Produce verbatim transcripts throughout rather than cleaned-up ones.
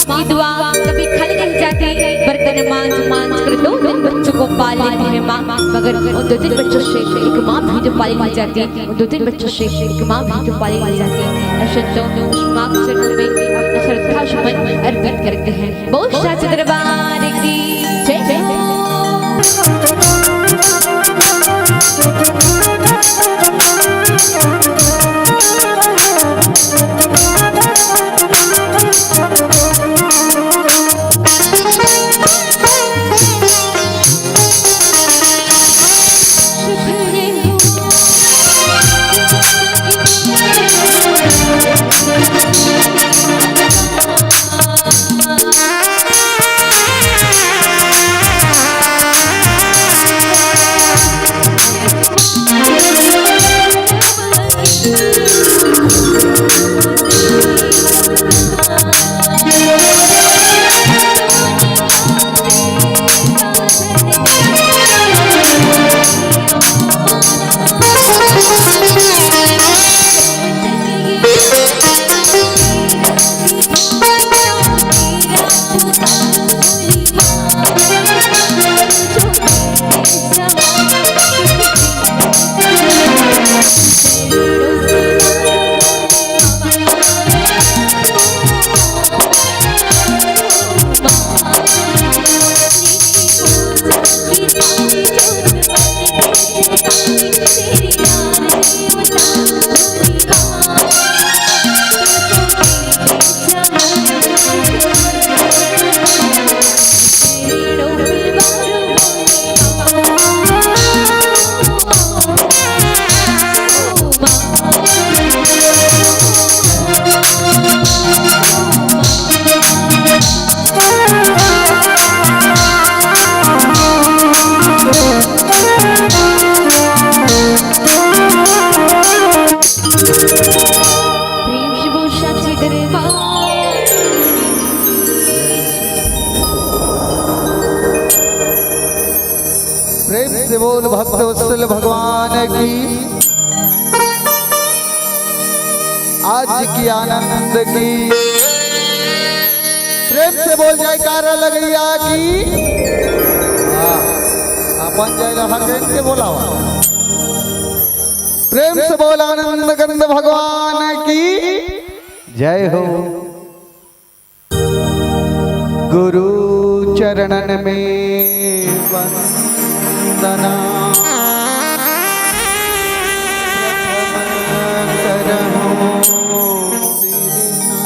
की दुआ कभी खाली नहीं जाती। बर्तन मांझ मांझ कर दो तीन बच्चों को पाल लेती है माँ, मगर उन दो तीन बच्चों से एक माँ भी तो पाली नहीं जाती। उन दो तीन बच्चों से एक माँ भी तो पाली नहीं जाती। ऐसे तो उस माँ के चरणों में अपना श्रद्धा सुमन अर्पित करते हैं। बोल साचे दरबार की जय हो। प्रेम से बोल साचे दरबार। प्रेम से बोल भक्त वत्सल भगवान की, आज की आनंद की। प्रेम से बोल जयकारा लगैया की। हाँ, अपन जय लगा के बोलावा। प्रेम से बोल आनंद कंद भगवान की जय हो। गुरु चरणन में वंदना। प्रथम करहूँ सिरना।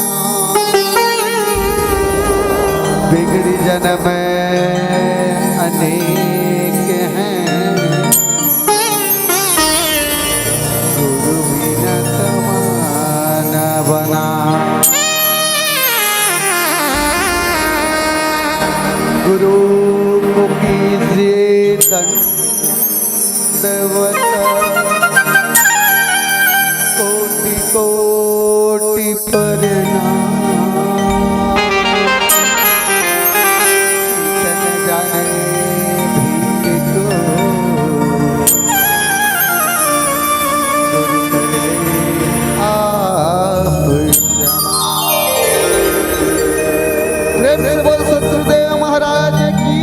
बिगड़ी जन्म अनेक हैं। गुरु बिना तमाना बना। गुरु को कीजिए दंडवत, कोटि कोटि प्रणाम। तन जाने भीग को, गुरु करे आप क्षमा। प्रेम से बोल सतगुरुदेव महाराज की,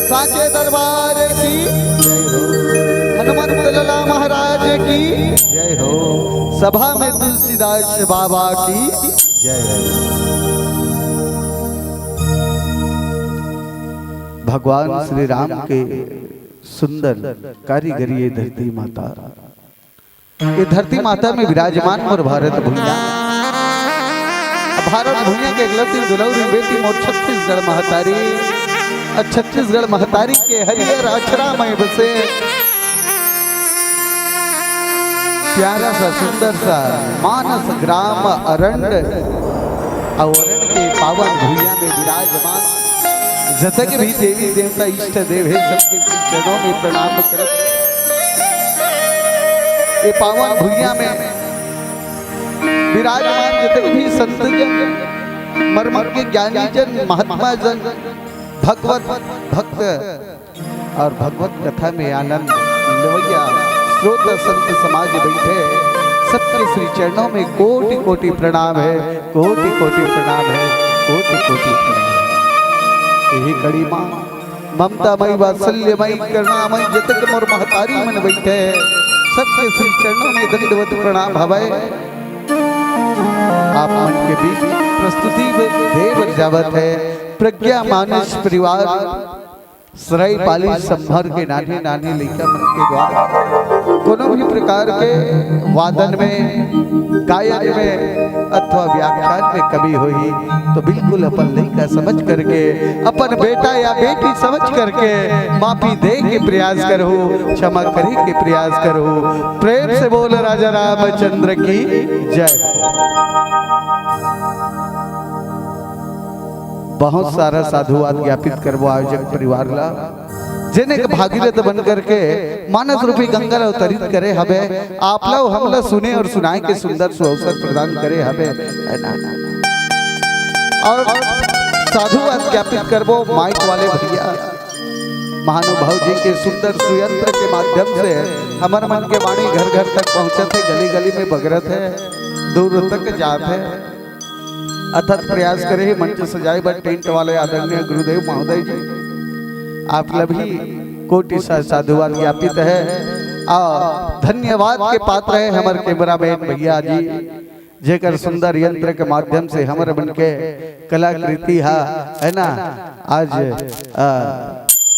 साचे दरबार की, हनुमंत लला महाराज की जय हो। सभा में तुलसीदास बाबा की जय हो। भगवान श्री राम के सुंदर कारीगरी ये धरती माता, ये धरती माता में विराजमान मोर भारत भुइयां। भारत भुइयां के एकलौती दुलौरी बेटी मोर छत्तीसगढ़ महतारी। अउ छत्तीसगढ़ महतारी के हरियर अछरा में बसे प्यारा सा सुंदर सा मानस ग्राम अरंड। अउ अरंड के पावन भुइयां में विराजमान जतक भी देवी देवता इष्ट देव हे, सबके चरणों में प्रणाम करत, ये पावन भुइयां में विराजमान जतक भी संत जन, मर्मज्ञ ज्ञानी जन, महात्मा जन, भगवत भक्त अउ भगवत कथा में आनंद लेवइया श्रोता संत समाज बैठे, सबके श्री चरणों में कोटि कोटि प्रणाम है, कोटि कोटि प्रणाम है, कोटि कोटि प्रणाम है। यही कड़ी माँ ममता मई, वात्सल्य मई, करुणा मई, जतक मोर महतारी मन बैठे हैं, सबके श्री चरणों में दंडवत प्रणाम हवय। आप मन के बीच प्रस्तुति में देवर जावत है प्रज्ञा मानुष परिवार सराय पाली संभर के नान्हे नान्हे लइका मन के द्वारा कोनो भी प्रकार के वादन में, गायन में अथवा व्याख्यान में कमी होही तो बिल्कुल अपन लइका समझ करके, अपन बेटा या बेटी समझ करके माफी दे के प्रयास करहू, क्षमा करे के प्रयास करहू। प्रेम से बोल राजा रामचंद्र की जय। बहुत सारा साधुवाद ज्ञापित करबो आयोजक परिवार ला, जेने के भागीरथ बन करके मानस रूपी गंगा ला अवतरित करे हवे। आप ला हमला सुने और सुनाए के सुंदर सुअवसर प्रदान करे हवे, है ना? और साधुवाद ज्ञापित करबो माइक वाले भैया, महानुभाव जी के सुंदर सुयंत्र के माध्यम से हमर मन के वाणी घर घर तक पहुंचत है, गली गली में बगरत है, दूर तक जात है। अथक प्रयास करे हे मंच सजाए बर टेंट वाले आदरणीय गुरुदेव महोदय जी, आप ला भी कोटि सा साधुवाद ज्ञापित है। आ धन्यवाद के पात्र है हमर कैमरामैन भैया जी, जेकर सुंदर यंत्र के माध्यम से हमर मन के कलाकृति हा, है ना, आज आ,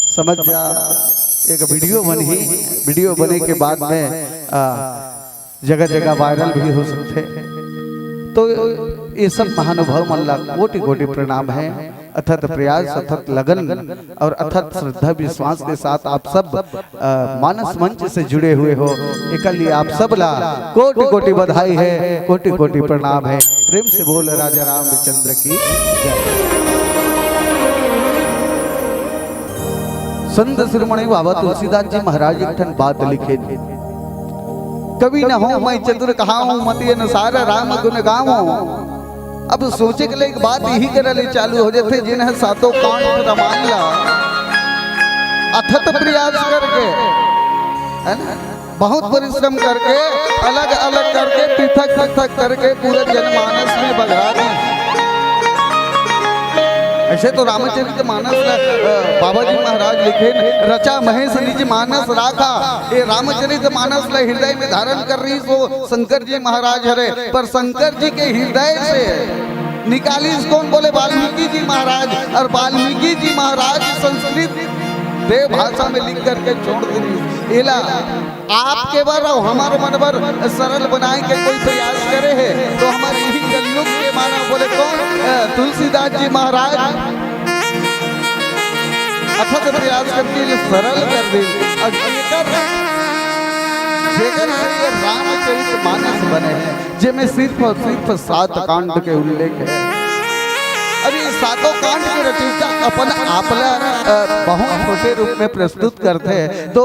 समझ जा, एक वीडियो बनही, वीडियो बने के बाद में आ, जगह जगह वायरल भी हो सकथे। तो ये सब महानुभाव मन ला कोटि कोटि प्रणाम है। अथत प्रयास, अथत लगन और अथत श्रद्धा विश्वास के साथ आप सब आ, मानस मंच से जुड़े हुए हो, एकर लिए आप सब ला कोटि कोटि बधाई है, कोटि कोटि प्रणाम है। प्रेम से बोल राजा रामचंद्र की जय। संत शिरोमणि बाबा तुलसीदास जी महाराज एक ठन बात लिखे, कवि न हों मैं चतुर कहाऊं, मति अनुसार राम गुण गाऊं। अब सोचे के लायक बात यही करा ले चालू हो जाथे, जिन ह सातों कांड रामायण ला अथत प्रयास करके, है ना, बहुत परिश्रम करके, अलग अलग करके, पृथक पृथक करके पूरे जनमानस में बघरा दे। ऐसे तो रामचरित मानस ला, अ, बाबा जी महाराज लिखे, रचा महेश निज मानस राखा। ये रामचरित मानस ला हृदय में धारण कर रही सो शंकर जी महाराज हरे, पर शंकर जी के हृदय से निकालिस कोन बोले? वाल्मीकि जी महाराज। और वाल्मीकि जी महाराज संस्कृत देव भाषा में लिख करके छोड़ दिस। एला आपके बर अउ हमर मन बर सरल बनाए के कोई प्रयास करे हे, तो हमर इही कलयुग के मानव बोले कोन, अ, तुलसीदास जी महाराज अथक प्रयास करके ये सरल कर दे। और जेकर, जेकर से ये रामचरित मानस बने हे, जेमे सिर्फ और सिर्फ सात कांड के उल्लेख है। अब ये सातों कांड के रचयिता अपन आप ला, अ, बहुत छोटे रूप में प्रस्तुत करथे, तो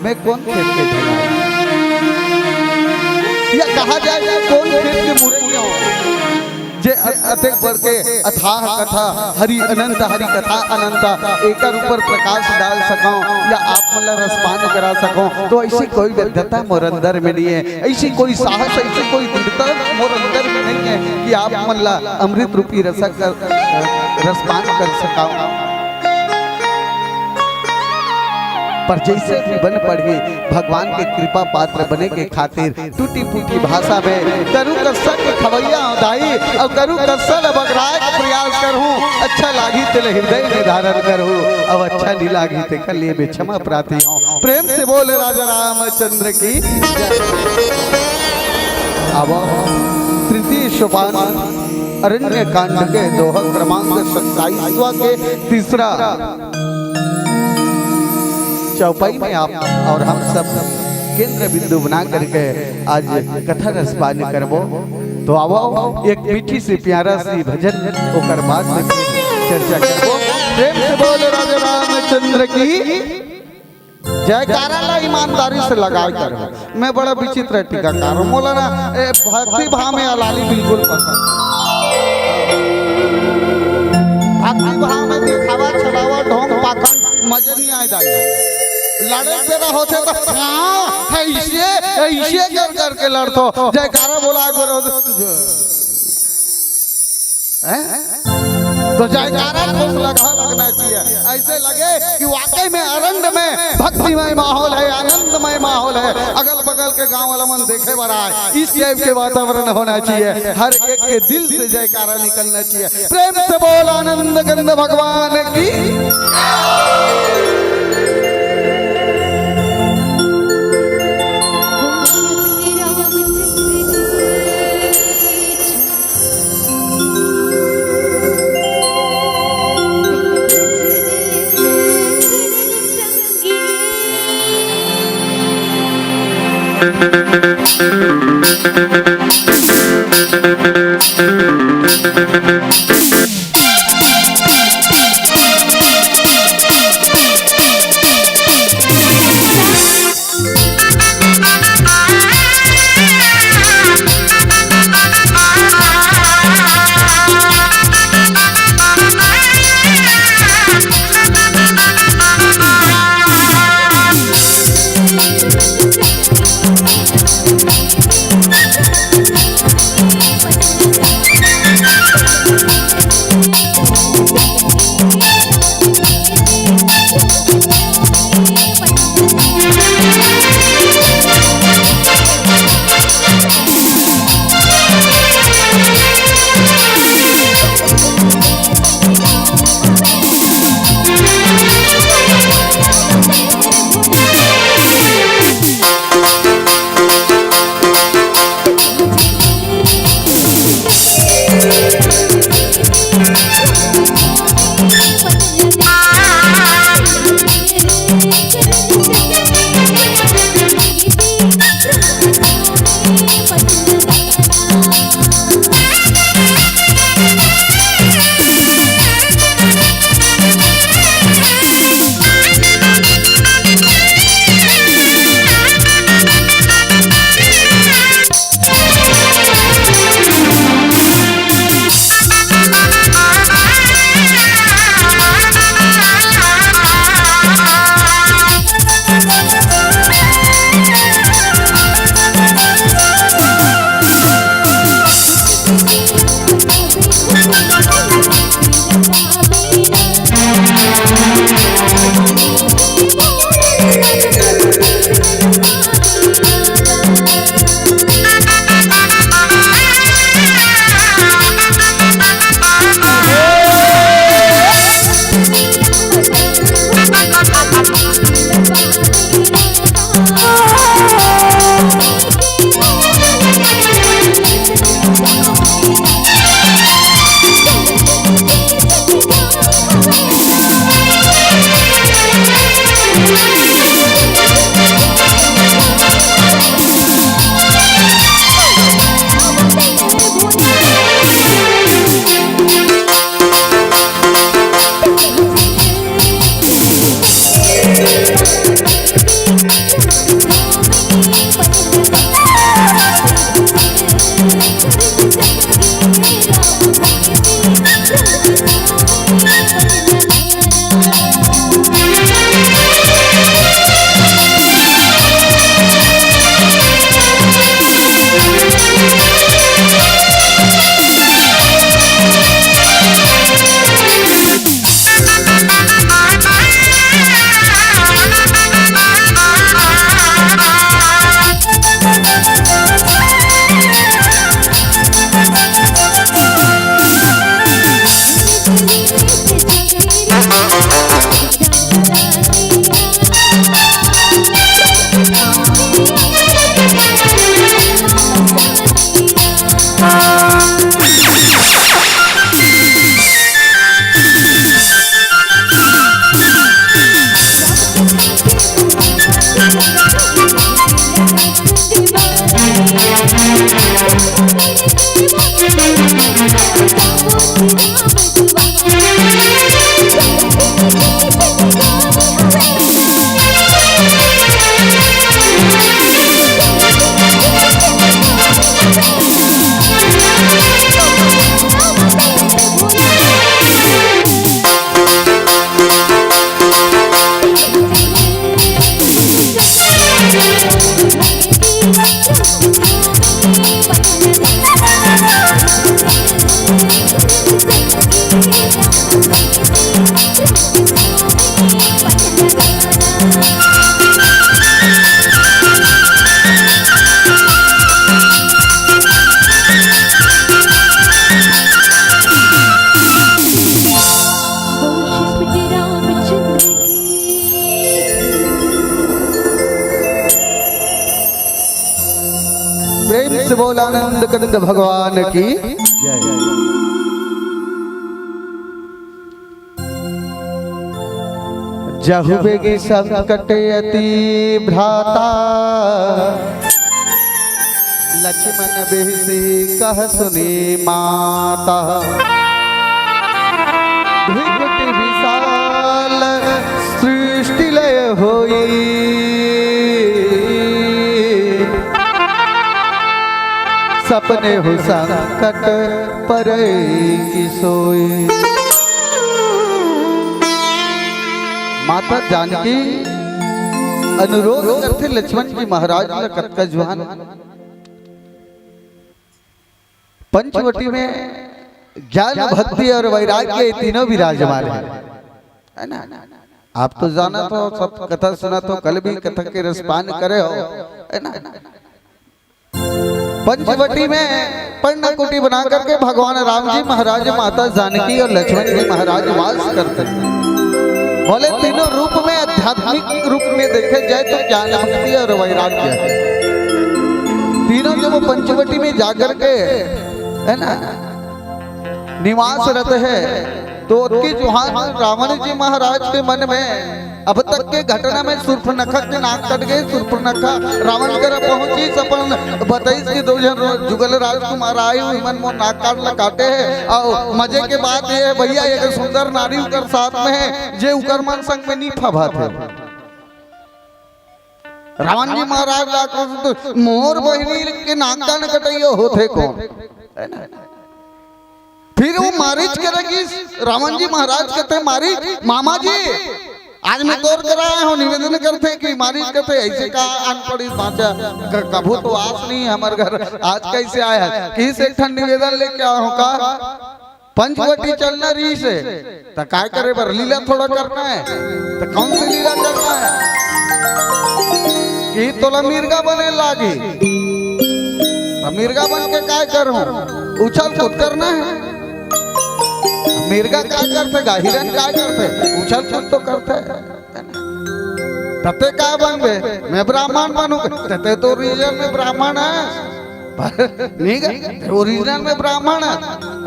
मैं कोन खेत के धनवान? या कहा जाए कि कोन खेत के मुरई हो, जे अ-, अतेक बढ़ के अथाह कथा, हरि अनंत, हरि कथा अनंत, एकर ऊपर प्रकाश डाल सकौं या आप मन ला रसपान करा सकौं, तो ऐसी कोई व्यग्रता मोर अंदर में नहीं है, ऐसी कोई साहस, ऐसी कोई दृढ़ता मोर अंदर में नहीं है कि आप मन ला अमृत रूपी रसक, रसपान कर सकौं। पर जैसे भी बन पड़ही, भगवान के कृपा पात्र बने के खातिर टूटी फूटी भाषा में करू कस्सा के खवैया हूँ दाई, और करू कस्सा ल बगराए के प्रयास करहूँ। अच्छा लागी तेला हृदय में धारण करहूँ, अब अच्छा नहीं लागी तेकर लिए मैं क्षमा प्रार्थी हूँ। प्रेम से बोल राजा रामचंद्र की जय। अब तृतीय सोपान अरण्य कांड के दोहा क्रमांक सत्ताईसवां के तीसरा चौपाई में आप और हम सब केंद्र बिंदु बना करके आज कथा रसपान करबो। तो आवो, एक मीठी सी प्यारा सी भजन, ओकर बाद में फिर चर्चा करबो। प्रेम से बोल राजा रामचंद्र की जयकारा ला ईमानदारी से लगाए कर। मैं बड़ा विचित्र टीकाकार हूँ, मोला ना, ए, भक्ति भाव में अलाली बिल्कुल पसंद। भक्ति भाव में दिखावा, छलावा, ढोंग, पाखंड मजा नहीं आए दाई। लड़े बेरा होथे त हाँ, ऐसे, ऐसे कर करके लड़थो। जयकारा बोला करो। हैं? तो जयकारा खूब लगा लगना चाहिए। ऐसे लगे कि वाकई में अरंड में भक्तिमय माहौल है, आनंदमय माहौल है। अगल बगल के गांव वाला मन देखे बर आए, इस टाइप के वातावरण होना चाहिए। हर एक के दिल से जयकारा निकलना चाहिए। प्रेम से बोल आनंद कंद भगवान की। बोल आनंद कंद भगवान की जय। जहु बेगी संकट अति भ्राता, लक्ष्मण बिहसी कह सुनी माता। भृगुटि विशाल सृष्टि लय होई, सपनेहु संकट परई कि सोई। माता जानकी अनुरोध करथे लक्ष्मण जी महाराज ला, कतका जुहान। पंचवटी में ज्ञान, भक्ति और वैराग्य, ये तीनों विराजमान है, है ना? आप तो जानत हो, सब कथा सुनत हो, कल भी कथा के रसपान करे हो, है ना? पंचवटी में पर्ण कुटी बना करके भगवान राम जी महाराज, माता जानकी और लक्ष्मण जी महाराज वास करते हैं। बोले तीनों रूप में, आध्यात्मिक रूप में देखे जाए तो ज्ञान, भक्ति और वैराग्य है। तीनों जब वो पंचवटी में जाकर के, है ना, निवास रत है, तो ओतकी जुहान रावण जी महाराज के मन में अब तक के घटना में सूर्पनखा के नाक कट गए। सूर्पनखा रावण करा पहुंचिस, अपन बताइस कि दो झन जुगल राजकुमार आए हुए, मन मोर नाक कान ला काटे है। और मजे के बात ये है भैया, एक सुंदर नारी उकर साथ में है, जे उकर मन संग में नहीं फभात है। रावण जी महाराज ला आक्रोश होथे, मोर बहिनी के नाक कान कटइया होथे कौन? है ना? फिर वो मारीच के लगिस, रावण जी महाराज कथे, मारीच, मामा जी, आज मैं तोर करा आए हूँ, निवेदन करथे कि मारीच कथे, ऐसे का आन पड़िस बाचा, क-, कभू तो आस नहीं है हमर घर, आज कैसे आया है? किस एक ठन निवेदन लेके आए हूँ का? पंचवटी चलना रहिसे, त काय करे बर? लीला थोड़ा करना है। त कौन सी लीला करना है? कि तोला मिर्गा बने लागी। त मिर्गा बन के काय करहूं? उछल कूद करना है। मिर्गा काय करथे गा? हिरन काय करथे? उछल कूद तो करथे। तते काय बनबे? मैं ब्राह्मण बनूं। तते तो original में ब्राह्मण है। नहीं गा, original में ब्राह्मण है।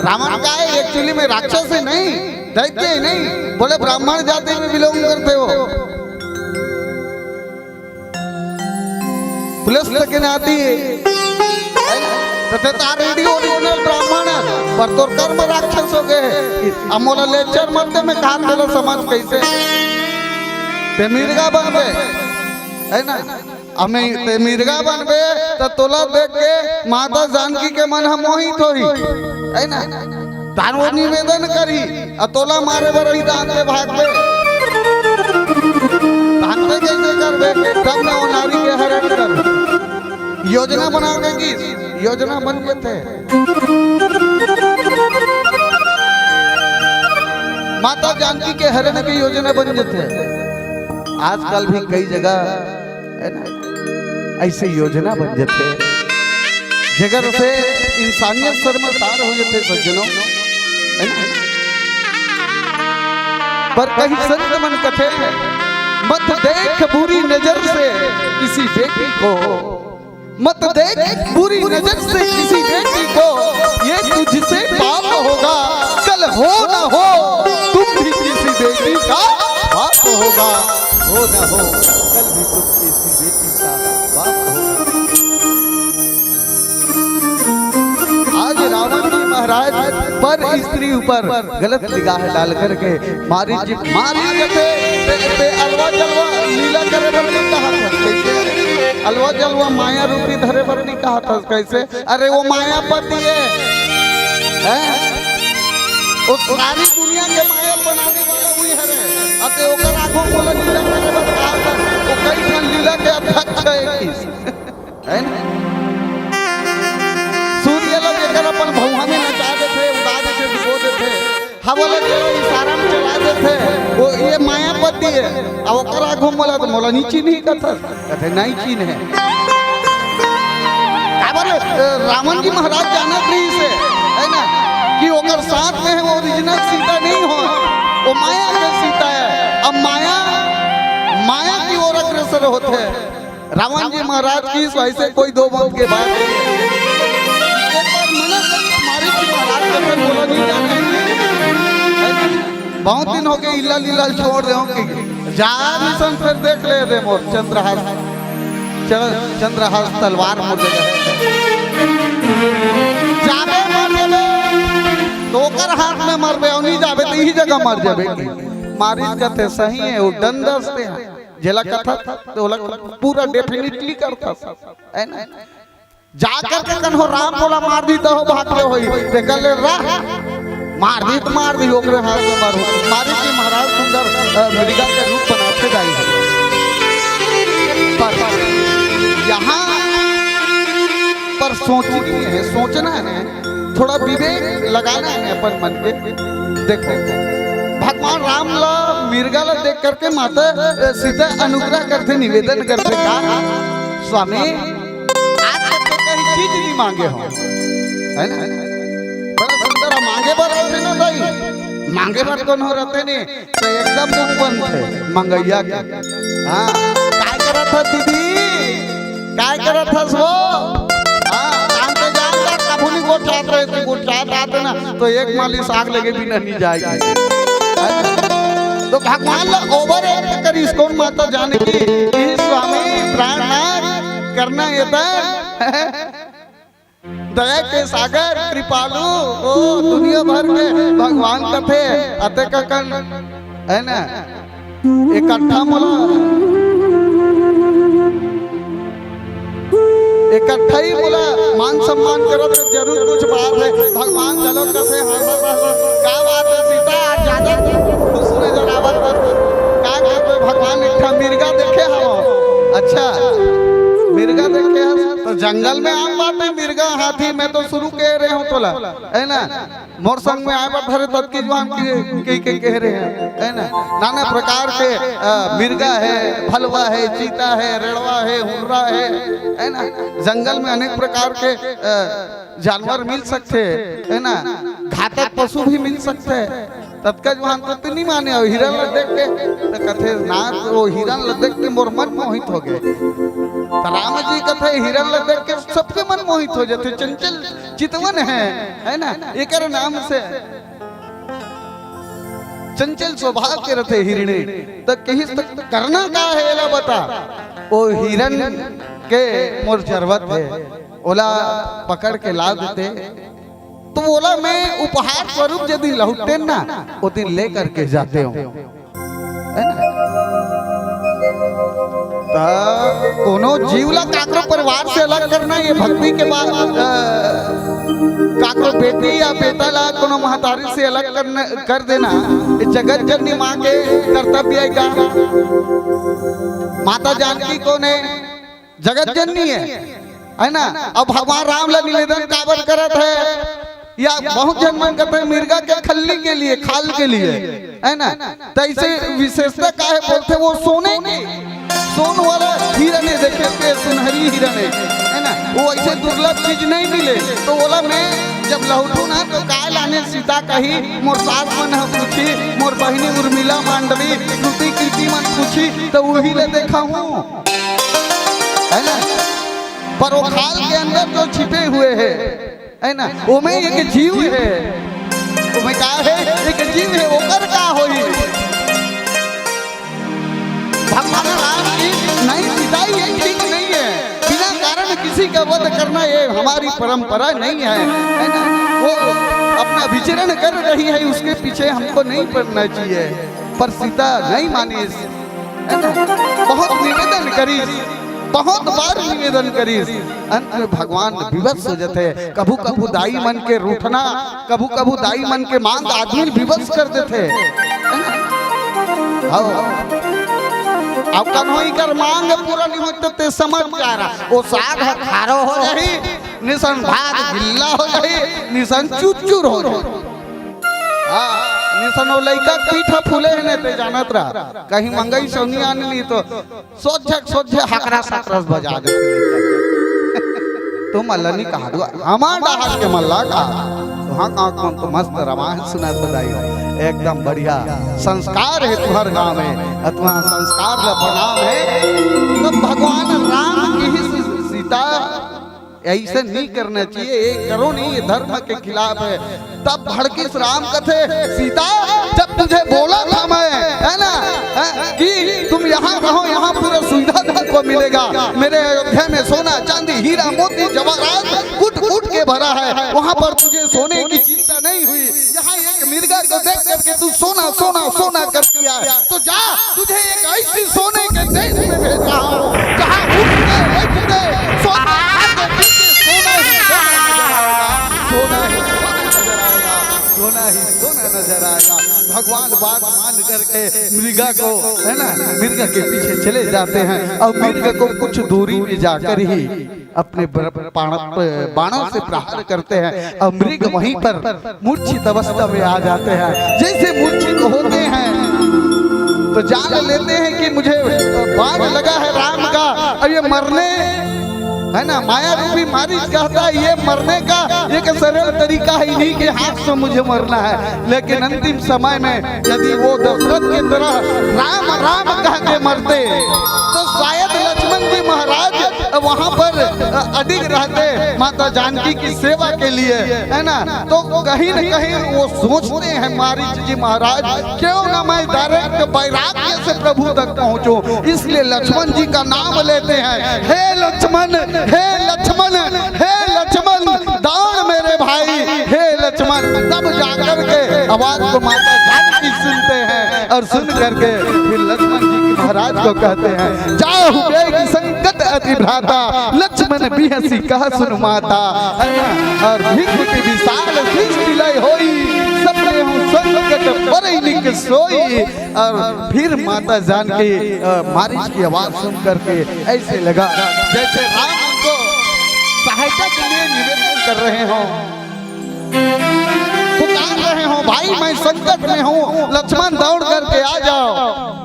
रावण का है, actually में राक्षस है नहीं, दैत्य है नहीं, बोले ब्राह्मण जाति में belong करथे हो। पुलस्त के नाती है। तो ते तो already original ब्राह्मण है, पर तोर कर्म राक्षस हो गए। अब मोला lecture मत दे, मैं कहा तेला समझ कैसे? ते मिर्गा बन गए, है ना? अमे ते मिर्गा बनबे, त तोला देख के माता जानकी के मन ह मोहित होही, है ना? तान वो निवेदन करही, अ तोला मारे बर ही दान दे भागबे। तान ते कैसे करबे? तब मैं वो नारी के हरण कर योजना बना के की योजना बन जथे। माता जानकी के हरण की योजना बन जथे। आजकल भी कई जगह है ना, ऐसे योजना बन जथे, जेकर से इंसानियत शर्मसार हो जथे, सज्जनों, है ना? पर कहीं संत मन कथे, "मत देख बुरी नजर से किसी बेटी को, मत देख बुरी नजर से किसी बेटी को, ये तुझसे पाप होगा, कल हो ना हो तुम भी किसी बेटी का बाप होगा, हो ना हो कल भी तुम किसी बेटी का बाप होगा।" आज रावण जी महाराज पर स्त्री ऊपर गलत निगाह डाल करके मारी जी, मारी जते ते, ते अलवा जलवा लीला करे बर नहीं कहा था, कैसे? अलवा जलवा माया रूपी धरे बर नहीं कहा था, कैसे? अरे वो मायापति है, हैं? वो सारी दुनिया के माया बनाने वाला वही हरे। अते ओकर आगू मोला लीला करे बर कहा था, वो कई ठन लीला के अध्यक्ष है इक्कीस। है ना? सूर्य ला जेकर अपन भौहा में नचा देथे, उड़ा देथे, डुबो देथे, हवा ला जेकर इशारा में चला देथे, वो ये मायापति है। अब ओकर आगू मोला तो मोला नहीं चिन्ही कथस, कथे नहीं चिन्हे। काबर, अ, रावण जी महाराज जानत रहिसे, है ना, कि ओकर साथ में है, वो original सीता नहीं हो, वो माया के सीता है। अब माया, माया की ओर अग्रसर होथे। रावण जी महाराज की ऐसे कोई दो मत के बात नहीं। बहुत दिन हो गए, इल्ला लीला छोड़ दे हो कि जा भी सन, फिर देख ले दे मोर चंद्रहास, चंद्रहास तलवार मोर जगह जाबे मर जाबे, तो ओकर हाथ में मरबे, और नहीं जाबे तो यही जगह मर जाबे। मारिच कथे सही है, वो डंडस ते है, जेला कथा तो ओला पूरा डेफिनेटली करता है ना। जा करके कन्हो राम मोला मार दी तो भाग ले होई, ते कर ले रहा, मार दी तो मार दी, ओकरे हाथ में मारू। मारी कि महाराज सुंदर, अ, मृगा के रूप बनाते जाई है। पर यहाँ पर सोचनी है, सोचना है, थोड़ा विवेक लगाना है अपन मन के। देखो, भगवान राम ला, मृगा ला देख करके माता, अ, सीता अनुग्रह करते, निवेदन करते का, स्वामी, आज तक तो कहीं चीज नहीं मांगे हो, है ना? बड़ा सुंदर है, मांगे बर रहते ना भाई, मांगे बर कौन हो रहते नहीं, तो एकदम मुख बंद है मंगैया के। हाँ, काय करत है दीदी, काय करत हस वो? हाँ, काम तो जान जा, कभू नहीं गोठात रहे, तू गोठात आते ना, तो एक माली साग लगे बिना नहीं जाएगी। तो भगवान ला ओवर एक्ट करिस, कौन माता जानकी, कि स्वामी प्राणनाथ करना ये था। दया के सागर कृपालु, ओ दुनिया भर के भगवान कथे, अते ककन, है ना? इकट्ठा मोला, इकट्ठा ही मोला मान सम्मान करत है, जरूर कुछ बात है। भगवान चलो कथे, हाँ, हाँ, हाँ, हाँ। का बात है सीता, आज ज्यादा खुश नजर आवत है। का करबे भगवान, एक ठा मिर्गा देखे हव? अच्छा, मिर्गा देखे हस? तो जंगल में आम बात है, मिर्गा, हाथी, मैं तो शुरू कह रहे हूँ तोला, है ना? मोर संग में आए बर धरे ततकी जुआन के, के, के कह रहे हैं, है ना? नाना प्रकार के, अ, मिर्गा है, भलवा है, चीता है, रेड़वा है, हुर्रा है, है ना? जंगल में अनेक प्रकार के, अ, जानवर मिल सकते हैं, है ना? घातक पशु भी मिल सकते हैं। ततका जुआन तो नहीं माने, और हिरण ला देख के तो कथे ना, तो वो हिरण ला देख के मोर मन मोहित हो गए। तो राम जी कथे हिरण ला देख के सबके मन मोहित हो जाते, चंचल चितवन है, है ना? एकर नाम से चंचल स्वभाव के रथे हिरणे। त कहिस त करना का है एला बता। ओ हिरन के मोर जरूरत है, ओला पकड़ के ला देते, तो ओला मैं उपहार स्वरूप यदि लहुटेन ना, ओ दिन लेकर के जाते हूँ। है ना? त कोनो जीव ला काकरो परिवार से अलग करना, ये भक्ति के बाद, अ, काकरो बेटी या बेटा ला कोनो महतारी से अलग करना, कर देना, ये जगत जननी माँ के कर्तव्य है का? माता जानकी कौन है? जगत जननी है, है ना? अब भगवान राम ला निवेदन काबर करत है? या बहुत जन मन कहते हैं मिर्गा के खल्ली के लिए, खाल के लिए, है ना? तो इसे विशेषता का है बोलते, वो सोने के, सोन वाला हिरन है, देखे के सुनहरी हिरन है, है ना? वो ऐसे दुर्लभ चीज नहीं मिले। तो बोला, मैं जब लौटू ना तो काय लाने सीता कही, मोर सास मन ह पूछी, मोर बहिनी उर्मिला मांडवी, श्रुति कीर्ति मन पूछी, तो वही ले देखा हूँ, है ना? पर वो खाल के अंदर जो छिपे हुए हैं, है ना, ओमे एक जीव है, ओमे का है, एक जीव है, ओकर का होई? भगवान राम की नहीं पिटाई, ये ठीक नहीं है। बिना कारण किसी का वध करना, ये हमारी परंपरा नहीं है, है ना? वो अपना विचरण कर रही है, उसके पीछे हमको नहीं पड़ना चाहिए। पर सीता नहीं मानी, है ना? बहुत निवेदन करी, बहुत बार निवेदन करी, अंत में भगवान विवश हो जाते। कभू कभू दाई मन के रूठना, कभू कभू दाई मन के मांग आदमी विवश कर देते, है ना? हाँ। अब कन्होई कर मांग पूरा नहीं होते ते समझ जा रहा, वो साग ह खारो हो जाही, निसन भात गिल्ला हो जाही, निसन चुरचुर हो जाही। हाँ, निसन वो लइका पीठ फूले है ने ते जानत रहा, कहीं मंगई सोनी आने नहीं तो सोझक सोझे हकरस हकरस बजा देते। तुम अल्लाह नहीं कहा दुआ, हमार डहार के मल्ला का, वहाँ का कौन तो मस्त रामायण सुना बताई हो। एकदम बढ़िया संस्कार है तुम्हारे गांव में, तुम्हारा संस्कार ला प्रणाम है। तो भगवान राम की ही सीता ऐसे नहीं करना चाहिए, ये करो नहीं, ये धर्म के खिलाफ है। तब भड़किस राम कथे, सीता, जब तुझे बोला था मैं, है ना, है, कि तुम यहाँ रहो, यहाँ पूरा सुविधा तुमको मिलेगा, मेरे अयोध्या में सोना, चांदी, हीरा, मोती, जवाहरात कूट कूट के भरा है, वहाँ पर तुझे सोने की चिंता नहीं हुई। यहाँ एक मिर्गा को देख करके तू सोना, सोना, सोना कर दिया है। तो जा, तुझे एक ऐसी सोने के देश में भेज रहा हूँ, जहाँ उठते, बैठते, सोते, खाते, पीते सोना ही सोना नजर आएगा, सोना ही सोना नजर आएगा, सोना ही सोना नजर आएगा। भगवान बात मान करके मृगा को, है ना, मृगा के पीछे चले जाते हैं और मृग को कुछ दूरी में जाकर ही अपने बर-, बाण-, बाणों से प्रहार करते हैं और मृग वहीं पर मूर्छित अवस्था में आ जाते हैं। जैसे मूर्छित होते हैं तो जान लेते हैं कि मुझे बाण लगा है राम का, अब ये मरने, है ना, माया रूपी मारीच कहता है, ये मरने का एक सरल तरीका है, इन्हीं के हाथ से मुझे मरना है। लेकिन अंतिम समय में यदि वो दशरथ की तरह राम राम कह के मरते तो शायद लक्ष्मण जी महाराज वहां पर अडिग रहते माता जानकी की सेवा के लिए, है ना। तो कहीं न कहीं वो सोचते हैं मारीच जी महाराज, क्यों ना मैं डायरेक्ट वैराग्य से प्रभु तक पहुंचूं। इसलिए लक्ष्मण जी का नाम लेते हैं, हे लक्ष्मण, हे लक्ष्मण, हे लक्ष्मण, दान मेरे भाई, हे लक्ष्मण। तब जाकर के आवाज को माता जानकी सुनते हैं और सुन करके फिर लक्ष्मण जी की महाराज को कहते हैं, जाहु बेग संकट अति भ्राता, लक्ष्मण बिहसी कह सुन माता, है ना। और भृगु की विशाल सृष्टि लय होई, सब लेहु संकट परै निक सोई। और फिर माता जानकी, अ, मारीच की आवाज सुन करके ऐसे लगा जैसे राम उनको सहायता के लिए निवेदन कर रहे हों, पुकार रहे हों, भाई मैं संकट में हूँ, लक्ष्मण दौड़ करके आ जाओ।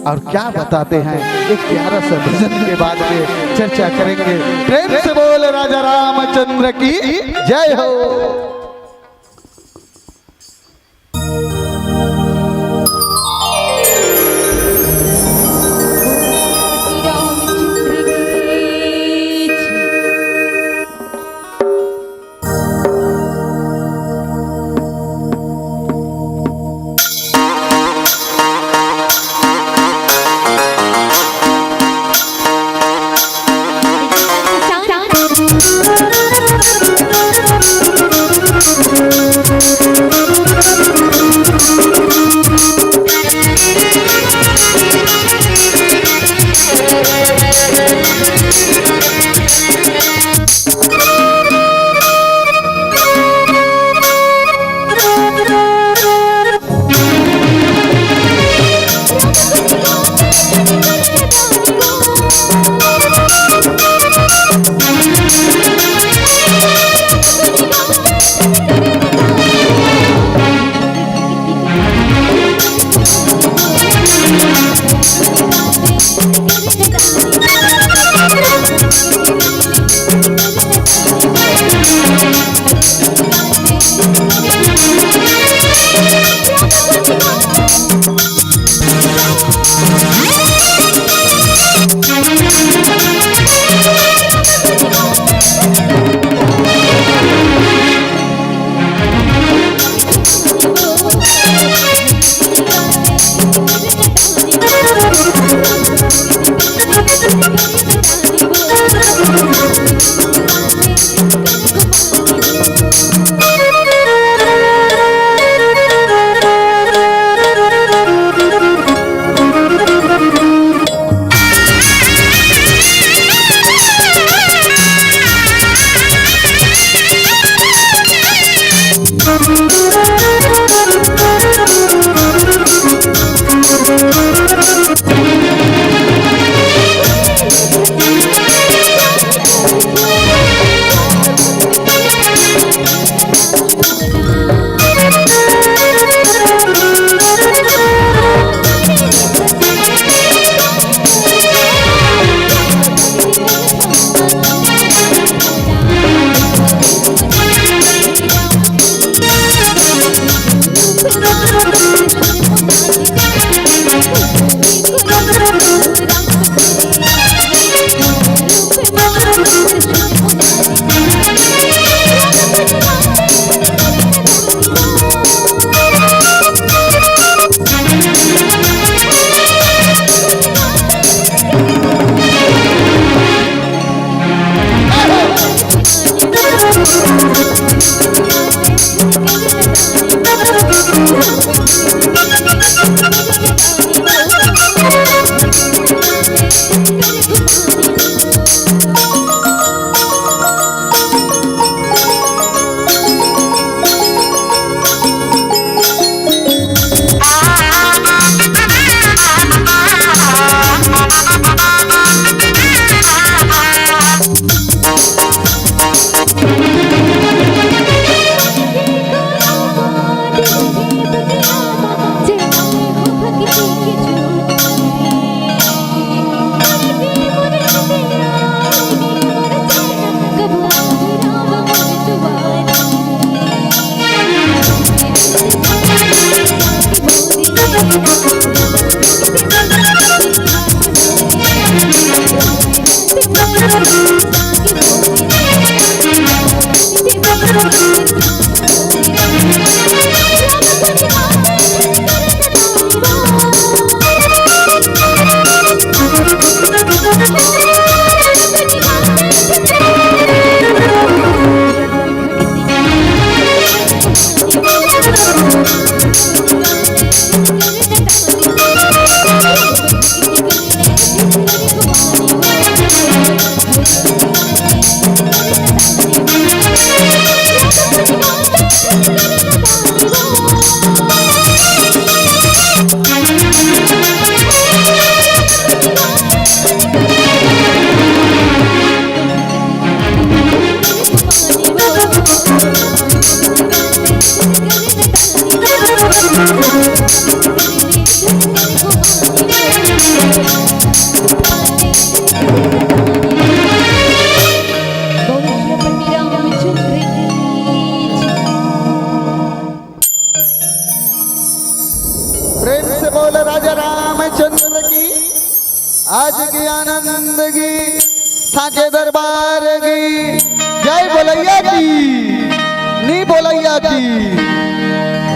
और क्या बताते हैं, एक प्यारा सा भजन के बाद में चर्चा करेंगे। प्रेम से बोल राजा रामचंद्र की जय हो। आज के आनंद की, साचे दरबार की जय बोलैया की, नी बोलैया की।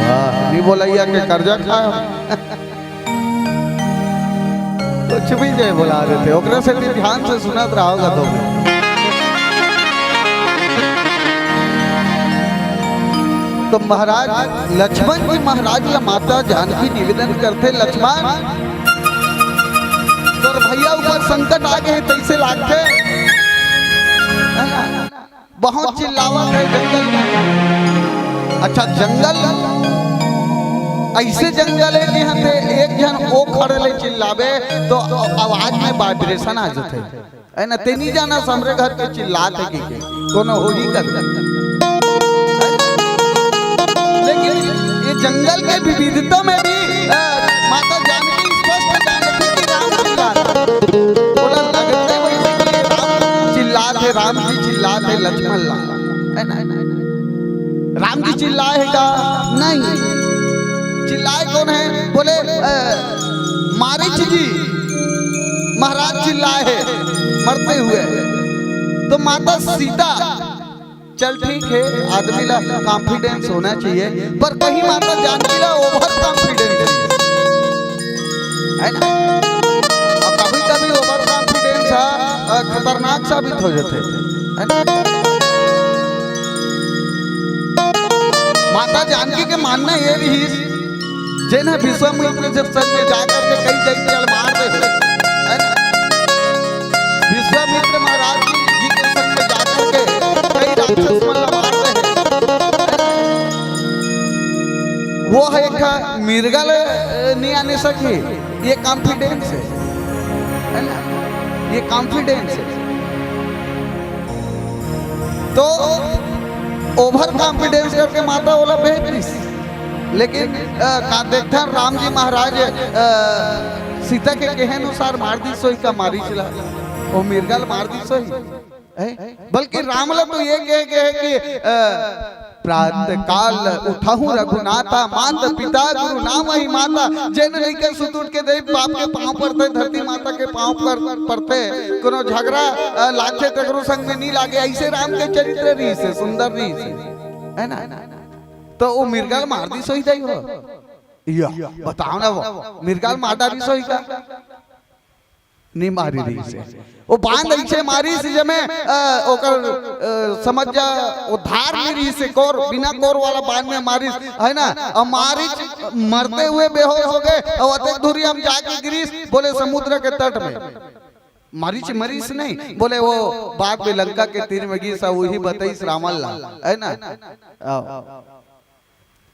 वाह, नी बोलैया के कर्जा खाए। कुछ भी जय बोला देथे, ओकरे से भी ध्यान से सुनत रहोगा तो। तो महाराज लक्ष्मण जी महाराज ला माता जानकी निवेदन करथे, लक्ष्मण, तोर भैया ऊपर संकट आ गे हे, तइसे लागथे, है ना? बहुत चिल्लावत हे जंगल में। अच्छा, जंगल अइसे जंगल हे कि इहाँ ते एक झन ओ खड़े ले चिल्लाबे तो आवाज में vibration आ जाथे, है ना? ते नी जानस हमरे घर के चिल्लात हे कि के, कोनो होही कभी। लेकिन ये जंगल के विविधता में भी, अ, माता जानकी स्पष्ट जानथे कि राम चिल्लात हे। ओला लगथे वइसे कि राम चिल्लात हे, राम जी चिल्लात हे लक्ष्मण ला, है ना? राम जी चिल्लाए हे का? नहीं। चिल्लाए कोन हे? बोले, अ, मारीच जी महाराज चिल्लाए हे मरते हुए। तो माता सीता, चल ठीक हे, आदमी ला confidence होना चाहिए, पर कहीं माता जानकी ला over confidence हे, है ना? अब कभी-कभी over confidence हा, अ, खतरनाक साबित हो जाथे, है ना? माता जानकी के मानना ये रहिस, जेन ह विश्वामित्र के संग में जा करके कई, कई जन मार दे, है ना? विश्वामित्र महाराज जी के संग में जा करके कई राक्षस मन ला मार दे, है ना? वो ह एक ठा मिर्गा ल, अ, नी आने सके, ये confidence हे, है ना? ये confidence हे। तो over confidence करके माता ओला भेज दिस। लेकिन, अ, का देखथन राम जी महाराज, अ, सीता के कहे अनुसार मार दिस होही का मारीच ला? ओ मिर्गा ल मार दिस होही? हैं? बल्कि राम ला तो ये कहे गे हे कि, अ, "प्रात काल उठहु रघुनाथा, मात पिता गुरु नामहि माता।" जेन लइका सुत उठ के देख बाप के पाँव परथे, धरती माता के पाँव पर, परथे, कोनो झगड़ा, अ, लागथे तेकरो संग में नी लागे, अइसे राम के चरित्र रहिस हे, सुंदर रहिस हे, है ना? तो ओ मिर्गा ल मार दिस होही दाई हो। या, बताओ ना वो, मिर्गा ल मार डारिस होही का? नी मारे रहिस हे। ओ बांध अइसे मारिस जेमे, अ, ओकर, अ, समझ जा, ओ धार नी रहिस हे, कोर, बिना कोर वाला बांध में मारिस, है ना? अउ मारिस, मरते हुए बेहोश हो गे, अउ अतेक दूरी हम जाके गिरिस, बोले समुद्र के तट में। मारिस, मरिस नहीं, बोले वो बाद में लंका के तीर में गिस, अउ उही बताइस रावण ला, है ना? आओ।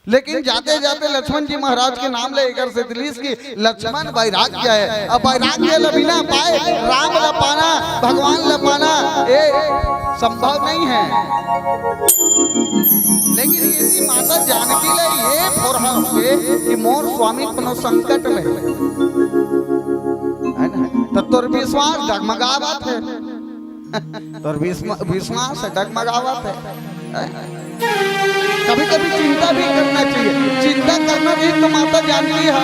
लेकिन जाते-जाते लक्ष्मण जी महाराज के नाम ले एकर से दिलिस कि लक्ष्मण वैराग्य हे। अब वैराग्य ल बिना पाए राम ल पाना, भगवान ल पाना, ये संभव नहीं हे। लेकिन यदि माता जानकी ल ये फोरहा होगे कि मोर स्वामी कोनो संकट में हे, है ना? त तोर विश्वास डगमगावत हे। तोर विश्वा-, विश्वास डगमगावत हे। कभी-कभी चिंता भी करना चाहिए। चिंता करना रहिस तो माता जानकी ह,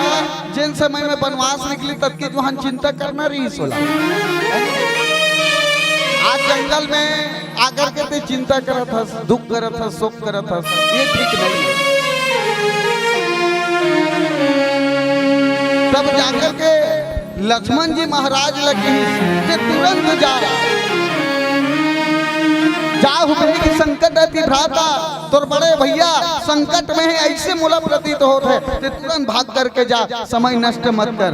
जेन समय में बनवास निकलिस, ततके जोहन चिंता करना रहिस ओला। आज जंगल में आकर के ते चिंता करत हस, दुख करत हस, शोक करत हस, ये ठीक नहीं हे। तब जाकर के लक्ष्मण जी महाराज ल कहिस, "ते तुरंत जा, जा हुबेरी संकट अति भ्राता, तोर बड़े भैया संकट में हे, अइसे मोला प्रतीत होत हे, ते तुरंत भाग करके जा, समय नष्ट मत कर।"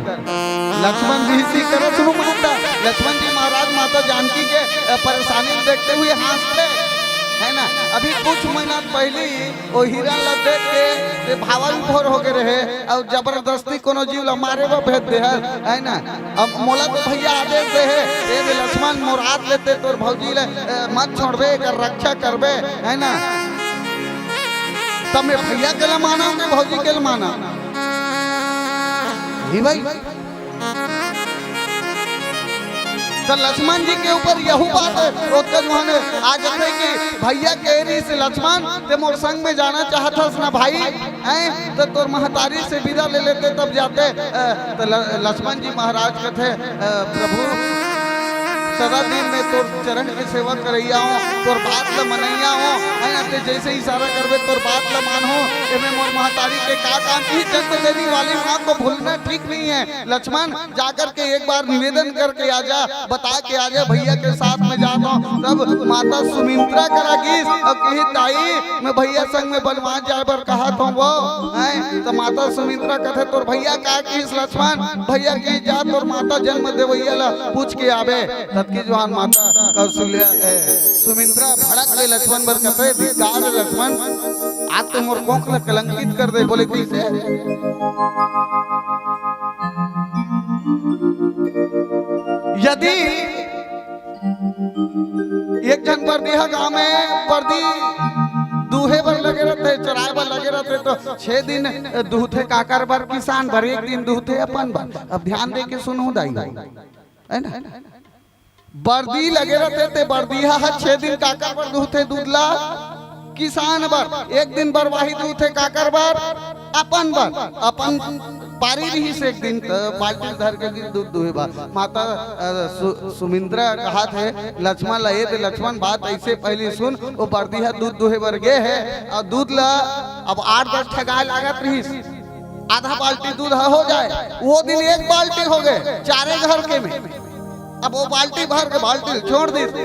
लक्ष्मण जी इसी तरह सुनो माता, लक्ष्मण जी महाराज माता जानकी के, अ, परेशानी ल देखते हुए हाँसथे, है ना? अभी कुछ महीना पहली ओ हिरण ल देख के ते भावविभोर हो गे रहे, अउ जबरदस्ती कोनो जीव ल मारे बर भेज दे हस, है ना? अब मोला तो भैया आदेश दे हे, "ए दे लक्ष्मण, मोर आत लेते तोर भौजी ले, ए, मत छोड़बे, एकर रक्षा करबे," है ना? तब मैं भैया के ल माना कि भौजी के ल माना? ही भाई। त लक्ष्मण जी के ऊपर यहू बात ओतका जुहान आ जाथे कि भैया कहे रहिस लक्ष्मण, ते मोर संग में जाना चाहत हस ना भाई, हैं? त तोर महतारी से विदा ले लेते तब जाते। अ, त ल-, लक्ष्मण जी महाराज कथे, अ, प्रभु, सदा दिन में तोर चरण के सेवा करइया हों, तोर बात ल मनइया हों, हैं? ते जइसे इशारा करबे तोर बात ल मानहूं, एमे मोर महतारी के का काम? इस जन्म देने वाली माँ को भूलना ठीक नहीं है। लक्ष्मण, जाकर के एक बार निवेदन करके आ जा, बता के आ जा, भैया के साथ में जात हों। तब माता सुमित्रा करा गिस अउ कहिस, दाई, मैं भैया संग में बनवास जाए बर कहत हों वो, हैं? त माता सुमित्रा कथे, तोर भैया का कहिस लक्ष्मण? भैया कहिस, जा तोर माता जन्म देवइया ला पूछ के आबे। ततकी जुहान माता कौशल्या, ए, सुमित्रा भड़क के लक्ष्मण बर कथे, धिक्कार हे लक्ष्मण, आज ते मोर कोख ला कलंकित कर दे। बोले, कइसे? यदि एक झन बरदीहा गांव में बरदी दूहे बर लगे रथे, चराए बर लगे रथे, त छह दिन दूहथे काकर बर? किसान बर। एक दिन दूहथे अपन बर। अब ध्यान दे के सुनहू दाई, हे ना? बरदी लगे रथे ते बरदीहा ह छह दिन काकर बर दूहथे दूध ला? किसान बर। एक दिन बरवाही दूहथे काकर बर? अपन बर। अपन पारी रहिस एक दिन, त बाल्टी धर के गिस दूध दूहे बर। माता, अ, सु-, सुमिंद्रा कहत हे लक्ष्मण ला, ए दे लक्ष्मण, बात अइसे, पहिली सुन, ओ बरदीहा दूध दूहे बर गे हे, अउ दूध ला अब आठ दस ठा गाय लागत रहिस, आधा बाल्टी दूध ह हो जाए, वो दिन एक बाल्टी हो गे, चारे घर के में। अब वो बाल्टी भर के बाल्टी ल छोड़ दिस। त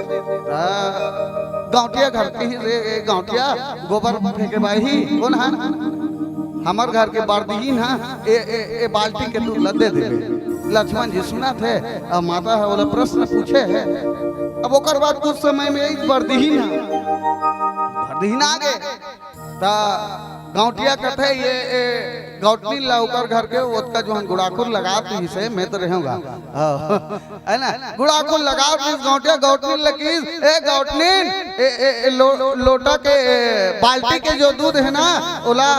गौंटिया घर के ही रे, ए गौंटिया, गोबर फेंके बर आही, कोन हा? हमर घर के बरदीहिन हा, ए, ए, ए बाल्टी के दूध ल दे देबे। लक्ष्मण जी सुनत हे, अब माता ह ओला प्रश्न पूछे हे। अब ओकर बाद कुछ समय में एक बरदीहिन हा, बरदीहिन आ गे। त गौंटिया कथे, ये, ए, गौटनी ला ओकर घर के ओतका जुहान गुड़ाखुर लगात रहिस हे, मैं तो रहेंव गा। हाँ। हे ना? गुड़ाखुर लगात रहिस गौंटिया, गौटनी ल कहिस, ए गौटनी, ए, ए, ए, लो-, लोटा के, ए, बाल्टी के जो दूध हे ना, ओला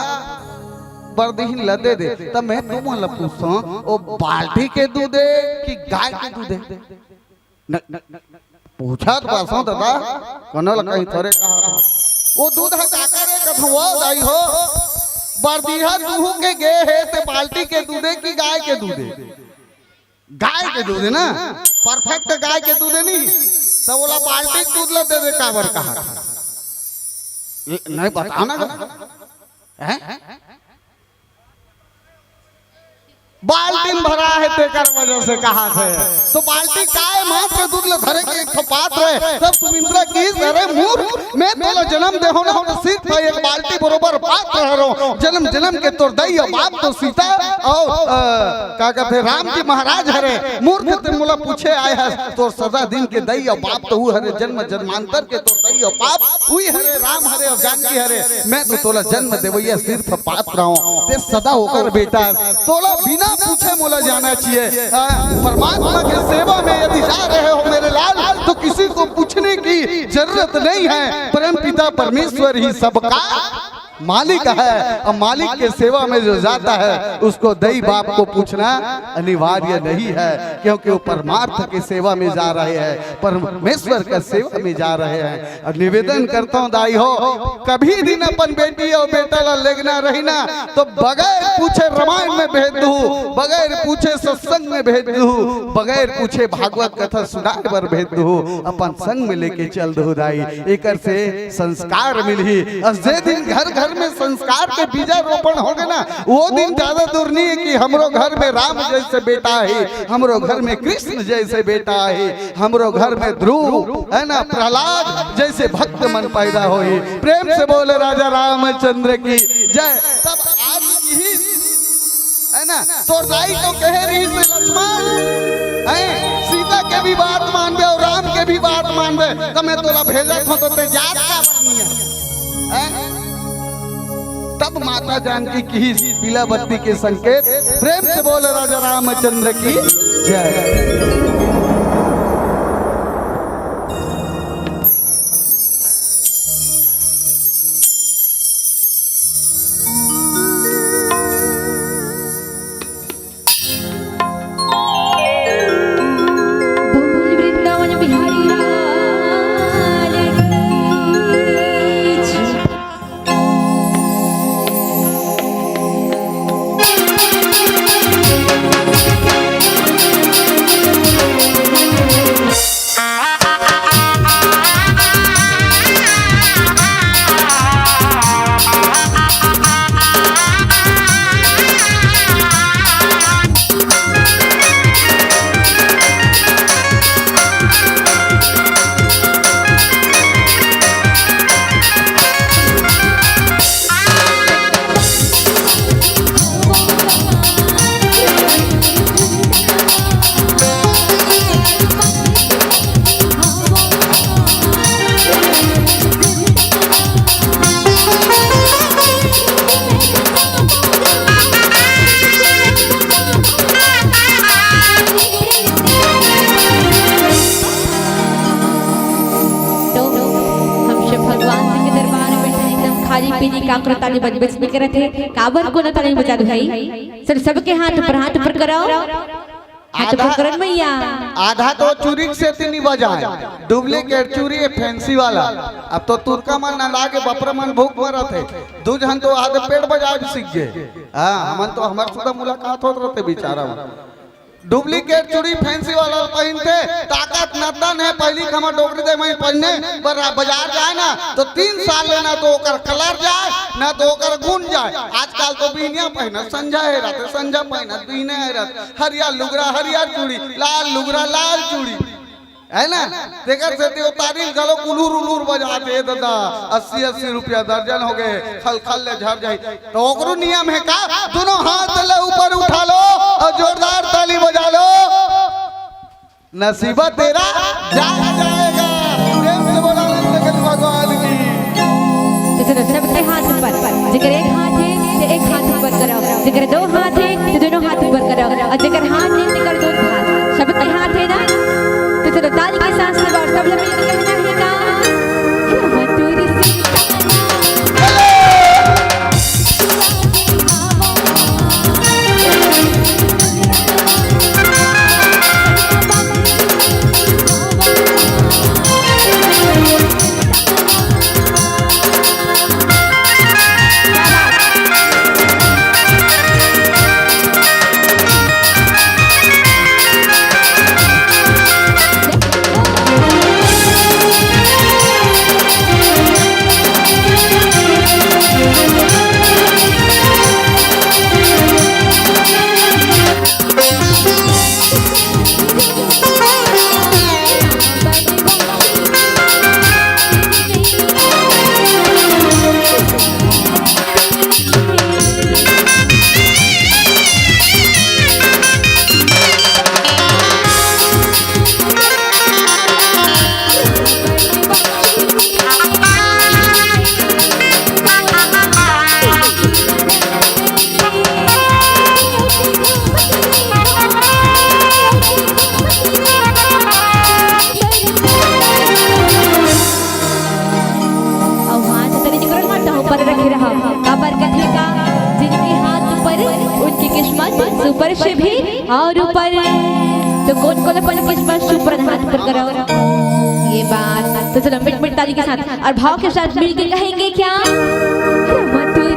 बरदीहिन ला दे दे। त मैं तुमन ला पूछथंव, ओ बाल्टी के दूध हे कि गाय के दूध हे? न, न, पूछत बसों दादा, कोनो ल कहीं थोरे कहत हों। ओ दूध ह काकर हे कथंव ओ दाई हो? बरदीहा दूह के गे हे ते बाल्टी के दूध हे कि गाय के दूध हे? गाय के दूध हे ना, perfect गाय के दूध हे नहीं, त ओला बाल्टी के दूध ला दे दे काबर कहत हे? नहीं बताव ना। हैं? बाल्टी म भरा हे तेकर वजह से कहत हे। त बाल्टी काय मात्र दूध ल धरे के एक ठो पात्र हे। तब सुमिंद्रा कहिस, अरे मूर्ख, मैं तोला जनम दे हों ना, त सिर्फ एक बाल्टी बरोबर पात्र हरों। जनम जनम के तोर दई अउ बाप तो सीता अउ, अ, का कथे, राम जी महाराज हरे। मूर्ख, ते मोला पूछे आए हस, तोर सदा दिन के दई अउ बाप तो ऊ हरे, जनम जन्मांतर के तोर दई अउ बाप उही हरे, राम हरे अउ जानकी हरे। मैं तो तोला जनम देवइया सिर्फ पात्र हों, ते सदा ओकर बेटा। तोला बिना पूछे मोला जाना चाहिए। आ, परमात्मा के सेवा में यदि जा रहे हो मेरे लाल, तो किसी को पूछने की जरूरत नहीं है। परम पिता परमेश्वर ही सबका मालिक है, और मालिक के सेवा में जो जाता है, उसको दई बाप को पूछना अनिवार्य नहीं है, क्योंकि वो परमार्थ के सेवा में जा रहे हैं, परमेश्वर का सेवा में जा रहे हैं। और निवेदन करता हूँ दाई हो, कभी दिन अपन बेटी अउ बेटा ला लेगना रही ना, तो बगैर पूछे रामायण में भेज दू, बगैर पूछे सत्संग में भेज दू, बगैर पूछे भागवत कथा सुनाए बर भेज दू, अपन संग में लेके चल दू दाई। एकर से संस्कार मिलही। अउ जे दिन घर घर में संस्कार के बीजा रोपण होगे ना, वो दिन ज्यादा दूर नहीं है कि हमरो घर में राम जैसे बेटा हे, हमरो घर में कृष्ण जैसे बेटा हे, हमरो घर में ध्रुव, हे ना, प्रहलाद जैसे भक्त मन पैदा होही। प्रेम से बोले राजा रामचंद्र की जय। तब आज यही, हे ना, तोर दाई तो कहे रहिस लक्ष्मण, हे, सीता के भी बात मानबे अउ राम के भी बात मानबे, त मैं तोला भेजत हों, त ते जात का आदमी हे, हे? तब माता जानकी कहिस पीला बत्ती के संकेत। प्रेम से बोल राजा रामचंद्र की जय। पर ताली बजबे नइ करत हे। काबर कोनो ताली बजा दो भाई? सब, सबके हाथ ऊपर, हाथ ऊपर कराओ। हाथ ऊपर करन भैया। आधा तो चूरी के सेती नइ बजाय, डुप्लीकेट चूरी हे, फैंसी वाला। अब तो तुरका मन नंदा के बपरा मन भूख मरत हे, दू झन तो आधे पेट बजाय भी सीख गे। हाँ, हमन तो हमर सुधा मुलाकात होत रहिथे बेचारा मन। डुप्लीकेट चूड़ी फैंसी वाला पहिनथे, ताकत नतन हे। पहिली के हमर डोकरी दाई मन पहिने बर बाजार जाय ना, तो तीन साल ले ना तो ओकर कलर जाय, ना तो ओकर गुन जाय। आजकल तो बिहनिया पहिनत संझा हेरथे, संझा पहिनत बिहनिया हेरथे, हरियर लुगरा हरियर चूड़ी, लाल लुगरा लाल चूड़ी, हे ना? तेकर सेती ओ ताली घलो उलुर उलुर बजाथे, ए ददा, अस्सी अस्सी रुपया दर्जन होगे, खल खल ले झर जाही। तो ओकरो नियम हे का? दूनों हाथ ला ऊपर उठा लो अउ जोरदार ताली बजा लो। नसीबा तेरा जाग जाएगा। प्रेम से बोला नंद गज भगवान की। तो चलो, सबके हाथ ऊपर। जेकर एक हाथ हे, तो एक हाथ ऊपर कराओ। जेकर दो हाथ हे, तो दूनों हाथ ऊपर कराओ। अउ जेकर हाथ नइ हे, तेकर दो हाथ। सबके हाथ हे ना? तो चलो, ताली के साथ सब, और सब लोग मिलके कहना हे का? हे मधुर सी अउ हाथ तनी जेकर हाथ ऊपर रखे रहा, काबर कथे का, जिनके हाथ ऊपर उनकी किस्मत सुपर से भी और ऊपर। तो कोन कोन अपन किस्मत सुपर हाथ ऊपर कराओ। ये बात तो चलो मिट मिट ताली के साथ और भाव के साथ मिलके कहेंगे क्या? मधुर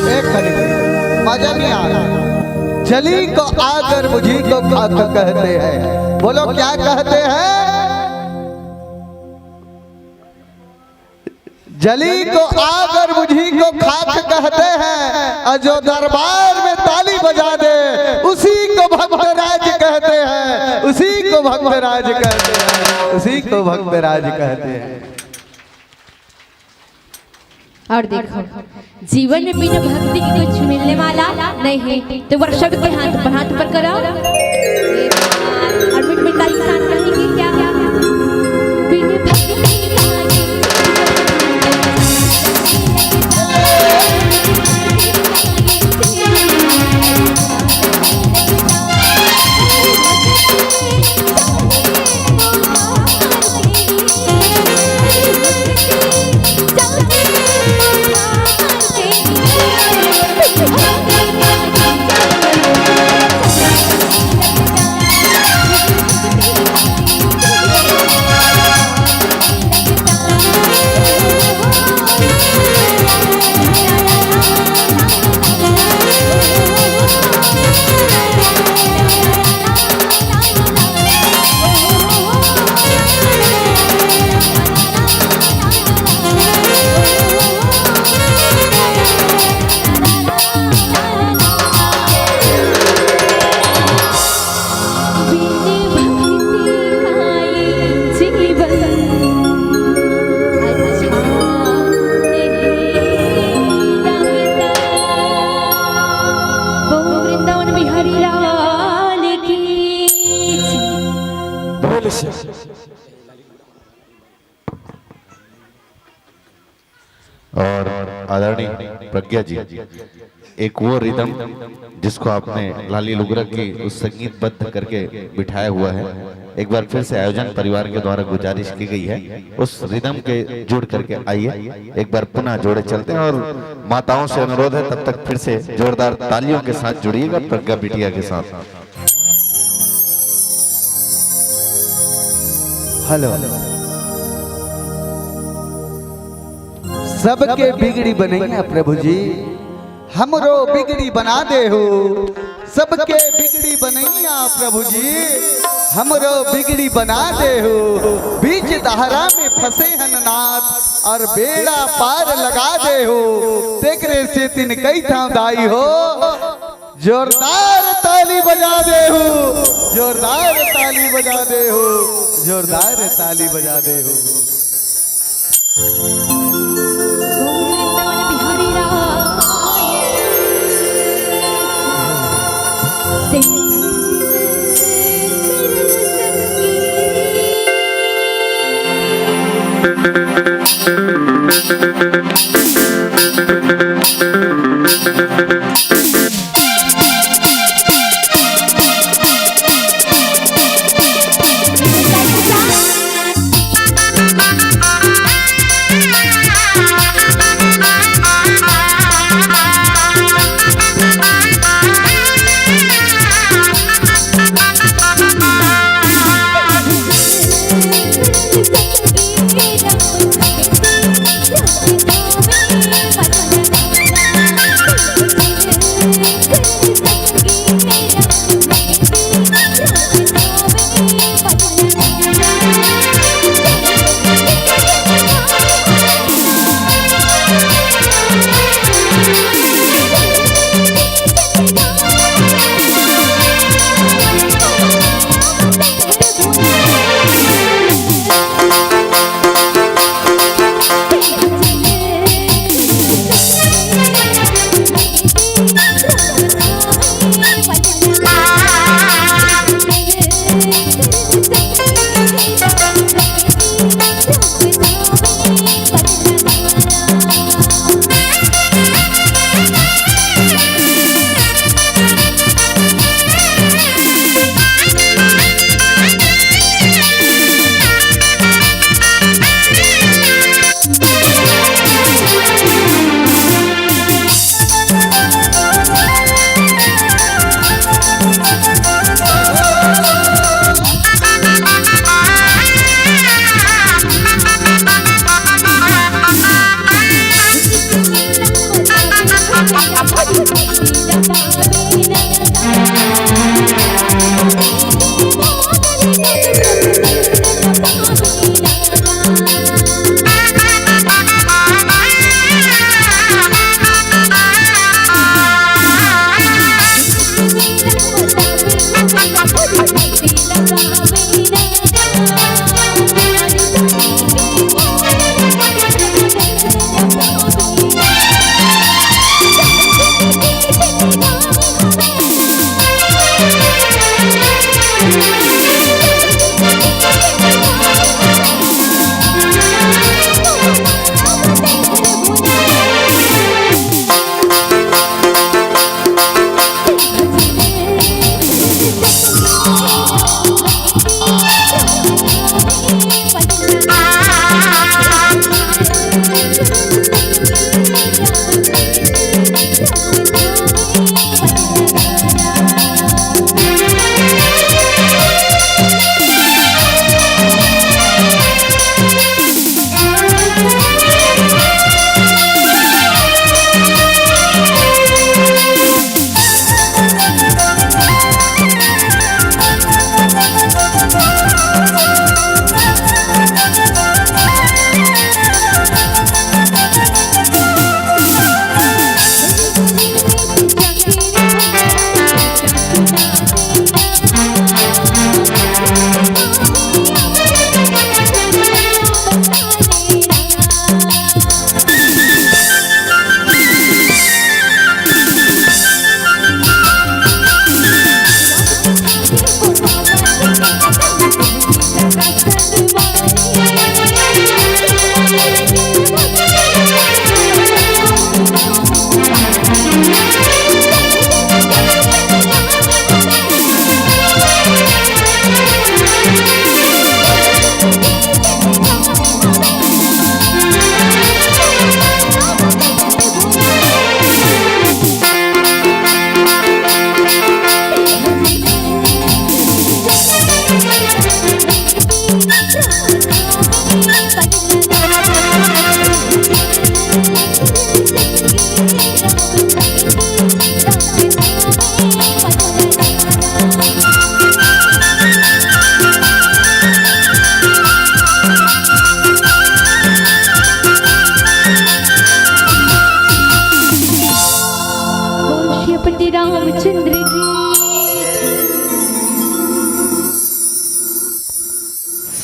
एक मिनट, मजा नहीं आ रहा। जली को आग और बुझी को खाक कहते हैं। बोलो, क्या कहते हैं? जली को आग और बुझी को खाक कहते हैं, और जो दरबार में ताली बजा दे, उसी को भक्तराज कहते हैं, उसी को भक्तराज कहते हैं, उसी को भक्तराज कहते हैं। और देखो, जीवन में बिना भक्ति के कुछ मिलने वाला नहीं है। तो एक बार सबके हाथ पर, हाथ पर करो। एक बार। और मीठ मीठ ताली के साथ कहेंगे क्या? बिन भक्ति का और आदरणीय प्रज्ञा जी, एक वो रिदम जिसको आपने लाली लुगरा की उस संगीतबद्ध करके बिठाया हुआ है, एक बार फिर से आयोजन परिवार के द्वारा गुजारिश की गई है, उस रिदम के जुड़ करके आइए, एक बार पुनः जोड़े चलते हैं। और माताओं से अनुरोध है, तब तक फिर से जोरदार तालियों के साथ जुड़िएगा प्रज्ञा बिटिया के साथ। हेलो। सबके बिगड़ी बनैया प्रभु जी, हमरो बिगड़ी बना देहु। सबके बिगड़ी बनैया प्रभु जी, हमरो बिगड़ी बना देहु। बीच दहरा में फंसे हन नाथ, और बेड़ा पार लगा देहु। तेकरे सेतिन कहिथंव दाई हो, जोरदार ताली बजा देहु, जोरदार ताली बजा देहु, जोरदार ताली बजा देहु।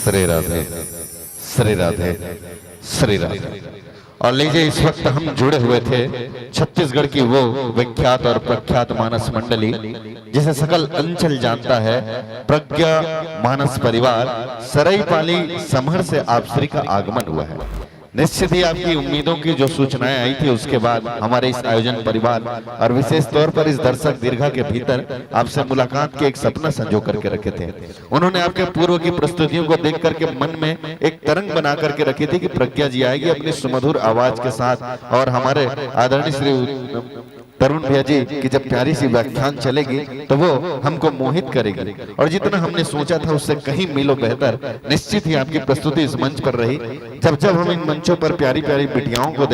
श्री राधे, श्री राधे, श्री राधे। और लीजिए, इस वक्त हम जुड़े हुए थे छत्तीसगढ़ की वो विख्यात और प्रख्यात मानस मंडली, जिसे सकल अंचल जानता है, प्रज्ञा मानस परिवार। सरईपाली समहर से आप श्री का आगमन हुआ है। निश्चित ही आपकी उम्मीदों की जो सूचनाएं आई थी, उसके बाद हमारे इस आयोजन परिवार और विशेष तौर पर इस दर्शक दीर्घा के भीतर आपसे मुलाकात के एक सपना संजो करके रखे थे। उन्होंने आपके पूर्व की प्रस्तुतियों को देख करके मन में एक तरंग बना करके रखी थी कि प्रज्ञा जी आएगी अपनी सुमधुर आवाज के साथ और हमारे आदरणीय श्री तरुण भैया जी की जब प्यारी सी व्याख्यान चलेगी तो वो हमको मोहित करेगी। और जितना हमने सोचा था उससे कहीं मीलों बेहतर निश्चित ही आपकी प्रस्तुति इस मंच पर रही। जब जब हम इन मंचों पर प्यारी प्यारी बिटियाओं को देख